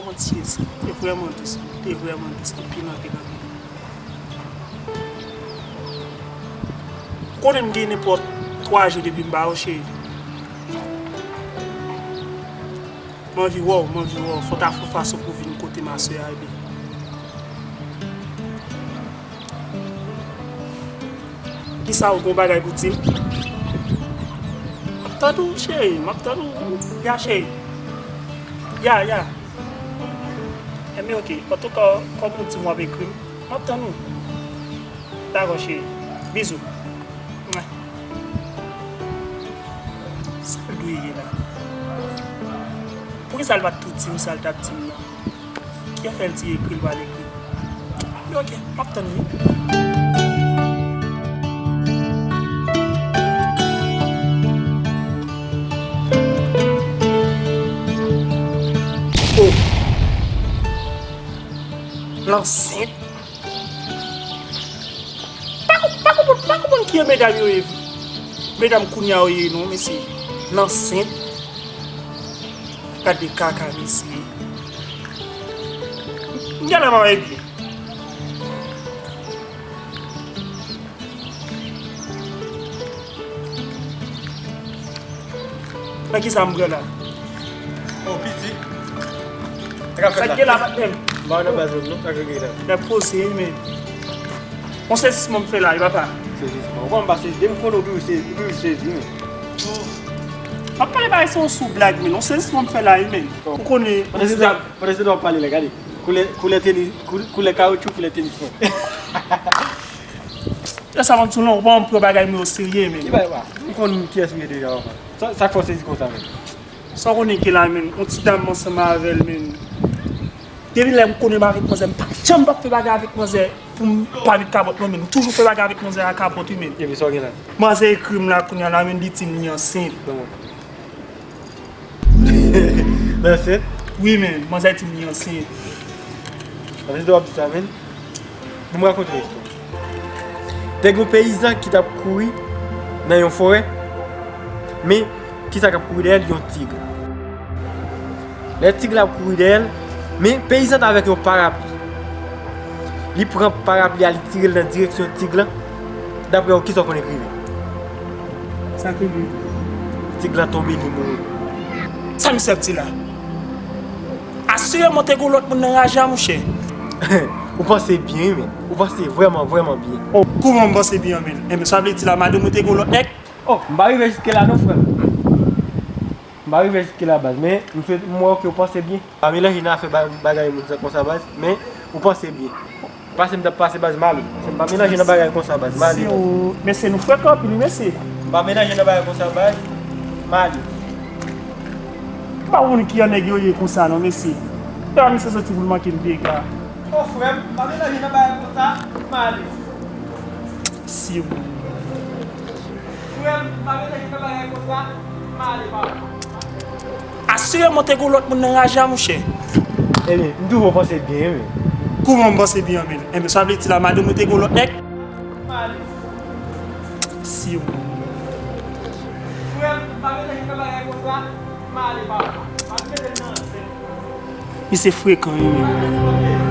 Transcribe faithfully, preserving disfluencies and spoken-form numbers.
Mwen ti yès, te vrèman dous, te vrèman dous, anpil, anpil, anpil. Ou konnen m gen nenpòt twa jou depi m ba ou, cheri. M anvi wè w, m anvi wè w, fò w ta fè fason pou w vin kote m aswè a, ebyen. Kisa, ou gon bagay pou di m? M ap tann ou, cheri, m ap tann ou. Ya, cheri. Ya, ya. Enben, oke. Antouka, kòm ou di m w ap ekri m, m ap tann ou. Dakò, cheri. Bizou. Mwen. Sa l dwe ye la? Poukisa l pa t tou di m sa l t ap di m nan? Kiyès fè l di ekri l pral ekri? Men oke, m ap tann li. Oh! L ansent? Pa konp-, pa konprann, pa konprann ki jan medam yo ye. Medam kounye a yo ye non, mesye. L ansent. Gade kaka, mesye. M genlè pa wè byen. Nan kisa m pran la? Oh, piti. Sa k gen la, patnè m? Ba nan baz menm non, sa k gen la. Lè poze, men. On sezisman m fè la, wi, papa. Sezisman. Ou konn pa sezi, depi m konnen ou toujou sezi, ou toujou sezi, men. M ap pale bagay se yon sou blag, men. On sezisman m fè la, wi, men. Ou konnen. Pandan se tan, pandan se tan w ap pale la, gade. Koulè, koulè tenis, koul-, koulè kawotchou, koulè tenis mwen. Lè sa m ap di w non, ou pa janm pran bagay mwen oserye, men. Ki bagay, papa? M konn kiyès ou ye deja, papa. Sa, sa k fè w sezi konsa, men? Sa w konnen ki la, men? Yon ti dam m ansanm avè l, men. Depi lè m konnen m avèk manzè, m pa janm p ap fè bagay avèk manzè pou m pa met kapòt mwen, men. M toujou fè bagay avèk manzè a kapòt, wi, men. Epi sa w gen la? Manzè ekri m la kounye a la, men, li di m li ansent. Kòman? Li ansent? Wi, men, manzè di m li ansent. Ann di w ap di sa, men. Ban m rakonte yon istwa. Te gen yon peyizan ki t ap kouri nan yon forè, men kisa k ap kouri dèyè l? Yon tig. Lè tig la ap kouri dèyè l, men peyizan t avèk yon parapli. Li pran parapli a, li tire l nan direksyon tig lan. Daprè w, kisa w konnen k rive? Sa k rive? Tig lan tonbe, li mouri. Sa misye ap di la? Asireman te gen lòt moun nan raje a, monchè. Ou panse byen, wi, men. Ou panse vrèman, vrèman byen. Oh, kòman m panse byen, men? Enben, sa vle di la, madanm ou te gen lòt nèg? Oh, m pa rive jiske la non, frè m. M pa rive jiske la, baz, men m swete, m wè ke w panse byen. Pa melanje nan afè ba-, bagay moun sa konsa, baz, men ou panse byen. Pase m t ap pase, baz, m ale. M pa melanje nan bagay konsa, baz, m ale, baz. Mesye, nou frekan anpil, wi, mesye. M pa melanje nan bagay konsa, baz, m ale. M pa konn ki jan nèg yo ye konsa, non, mesye. Lè misye soti pou l manke m dega. Oh, frè m, m pa melanje nan bagay konsa, m ale. Si ou. Frè m, m pa melanje nan bagay konsa, m ale, papa. Asireman te gen lòt moun nan raje a, monchè. Ebyen, m toujou panse byen, wi. Kòman m panse byen, men? Enben, sa vle di la, madanm ou te gen lòt nèg? M ale. Si ou. Frè m, m pa melanje nan bagay konsa, m ale, papa. M ap mete l nan ansent. Misye frekan, wi, men.